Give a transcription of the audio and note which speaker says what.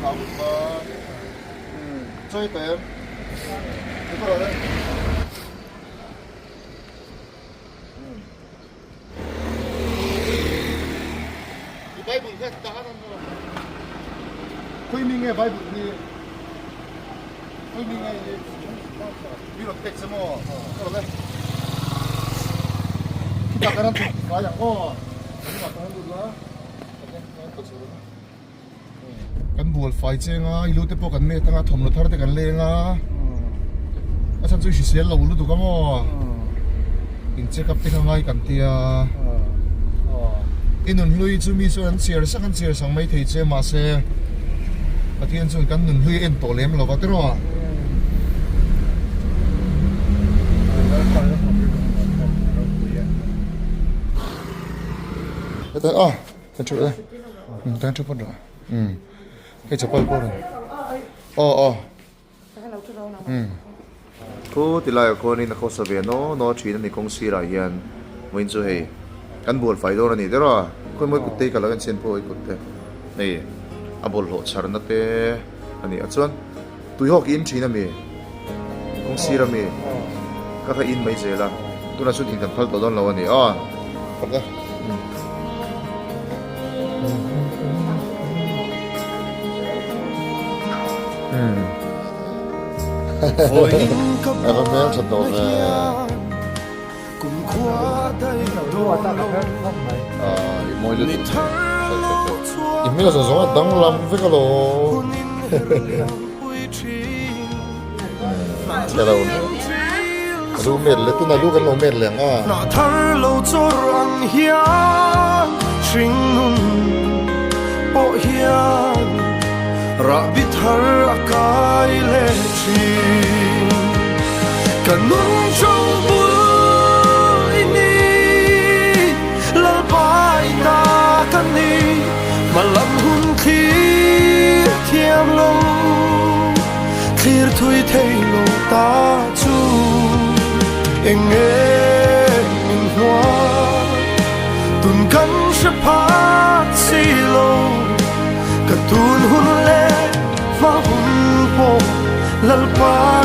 Speaker 1: Thau lut kha. Chawi tawh em? Ni pawh rawh le. I Bible kha tahan an rawh. Khawi mi nge Bible hi? Khawi mi nge hi? Mi rawn pek che maw? Ka rawh le. Khitah kan han thawk fai ang aw. Khitah kan han lut la. Kan bual fai cheng a, i lu te pawh kan met anga thawmhnaw thar te kan leng a, a chhan chu i hrisel lo lutuk a maw, in check up te kha ngai kan tia, i nun hlui chu mi chuan an chhiar sak an chhiar sak mai thei che mahse Pathian chuan kan nun hlui a en tawh lem lo va tiraw a. Kan thu e kan thu phawt rawh hei chapal pawh rawn aw aw
Speaker 2: Thu ti laiah khuanin a khawsa ve naw naw thin a ni kawng sirah hian vawiin chu hei kan bual fai dawn a ni der a khawimawi kut te hi ka lo en chhian pawh i kut te hei a bawlhhlawh chharna te a ni a chuan tuihawk i in thin a mi kawng sir a mi ka kha in mai zel a tunah chuan in kan phal tawh dawn lo a ni aw.
Speaker 1: A va hmel tha tawh ve. I mawi lutuk I hmel zawng zawng a danglam vek alawm. Ka lo lu met leh tuna lu kan lo met leh ang a. Thar lo chawr ang hian hringnun pawh hian rahbi thar a kai leh thin. Ka nun cho bul i ni, Lalpa i ta ka ni, hmalam hun thlir thiam lo, thlir thui thei lo ta chu eng nge min hua, tun kan hre phat si lo, ka tun hun leh hma hun pawh Lalpa.